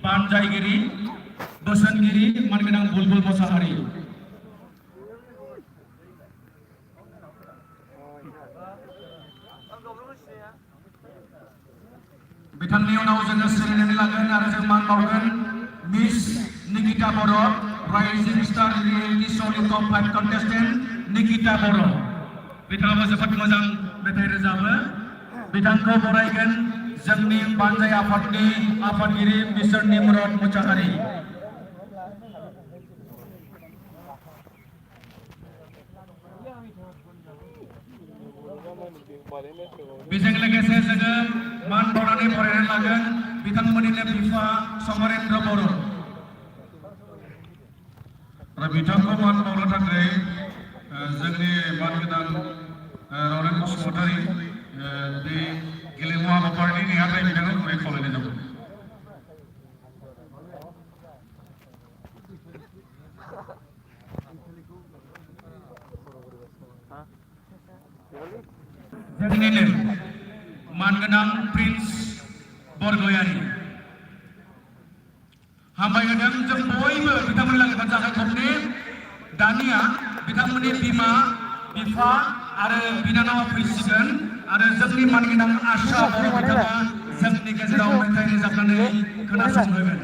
बानजायगिरि बोसोनगिरि मानगोनां बुलबुल मोसाहारि बिथांनि उनाव जोङो सिरिनानै लागोन आरो जों मान बावगोन मिस निकिता बर' राइजिं स्टार रियेलिटि श'नि टप 5 कन्टेस्टेन्ट निकिता बर' बिथाङाबो जोबोद मोजां मेथाइ रोजाबो बिथांखौ बरायगोन जोंनि बानजाय आफादनि आफादगिरि मिस्टार निमरद मुसाहारि बेजों लोगोसे जोङो मान बावनानै फरायनानै लागोन बिथांमोननिनो बिफा समरेन्द्र बर' आरो बिथांखौ मान बावनो थाखाय जोंनि मानगोनां रनेन बसुमतारी बे गेलेमु हाबाफारिनि नेहाथारि बिथांखौ गुरै खावलायनाय जाबाय जोंनिनो मानगोनां प्रिन्स बरगयारि हामबाय होदों जों बयबो बिथांमोननि लागै जागोन खमनि दानिया बिथांमोननि बिमा बिफा आरो बिनानाव फैसिगोन आरो जोंनि मानगोनां आशा बर' बिथाङा जोंनि गेजेराव मेथाइ रोजाबनानै खोनासंहोगोन